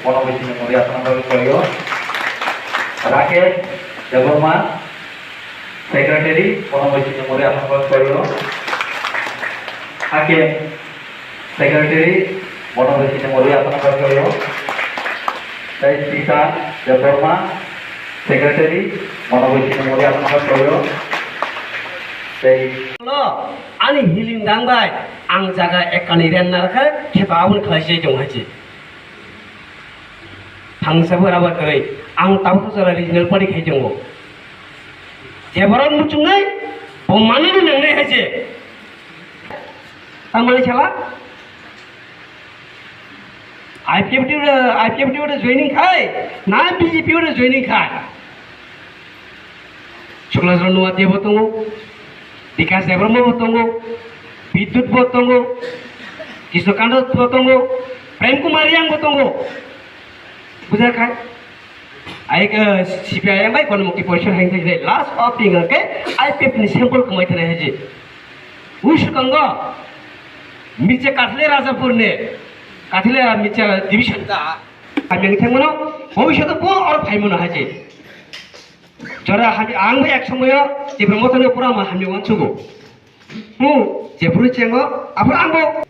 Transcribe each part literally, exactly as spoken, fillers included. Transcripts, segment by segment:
Bono bai sini muri asana bagwi koyo. Rakesh Debbarma, Secretary, bono bai sini muri asana bagwi koyo. Hakim, Secretary, bono bai sini muri asana bagwi koyo. Tei Sita Debbarma, Secretary, bono bai sini muri asana bagwi koyo. Tei Lo, ani healing dang bai, ang jaga ekani ren narkha, kheto aboni khlai se tong haji. Thangsa bo raba kwrwi, ang tabuk jora regional party khai tongo. Je borok muchungnai, bo manani nangnai hai se. Tamani sala? I P F T ore, I P F T ore joining khai, na B J P ore joining khai? Suklachran Noatia bo tongo, Bikas Debbarma bo tongo, Bidyut bo tongo, Krishna Kanta bo tongo, Prem Kumar Reang bo tongo. Bujakha? Ai, eh, C P I M bai kono mukti porishod hai thai last of thing ke I P F ni sample kumai thai haji. Ui sukango, Mircha Kathile Rajapur ne, Kathile Mircha division ta, kami yang thangmano, bhobishyot bo or phaimano haji. Jora hami ang bo ek somoyo Tipra Mothano pura ma hami wansugo. Mu, jephuru chengo, aphuru ang bo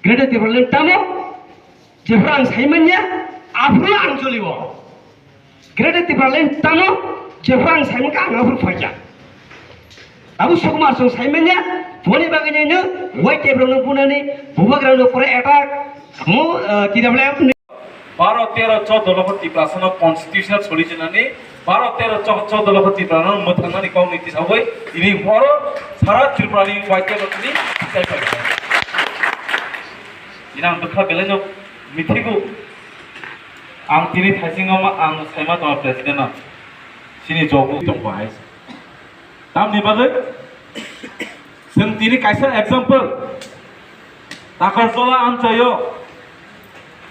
Greater Tipraland tamo, jephuru ang saimanya, aphuru ang joliwo. Greater Tipraland tamo, jephuru ang saimanya, ang aphuru phaikya. Abu Sukumar song saimanya, boni bagwi nino, white table no bunani, bubagra no pore attack, mu, eh, T W F ni. Baro tero choudo lokho Tiprasano constitutional solution ani, baro tero chou-, choudo lokho Tiprasano mwthangnani kokni tisagwi, ini horo sara Tripurani waitebo tini sichai paikha. Ini ang bwkha belaino mithigo, ang tini thaisingo ma ang saima tongo president no, chini job tongbo hai. Tamni bagwi? Chwng tini kaisa example. Takarjala amchaio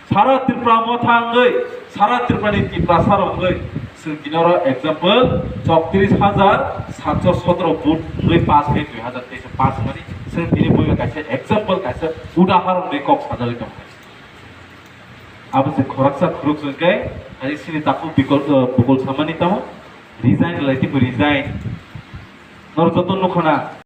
sara Tripura motha wngwi, sara Tripurani Tiprasa rok wngwi, chwng tini oro example chowtris hajar satso sotro vote wngwi pass khe dui hajar teis pass wngmani. Chwng tini buino kaisa example, kaisa udaharon wngwi kok sajagwi tongo. Abo se khoroksa khoroksa hwnkhe, ani sini takhuk bikol, eh, bukol samani tamo, resign lai timo resign. Nor joto nukho na.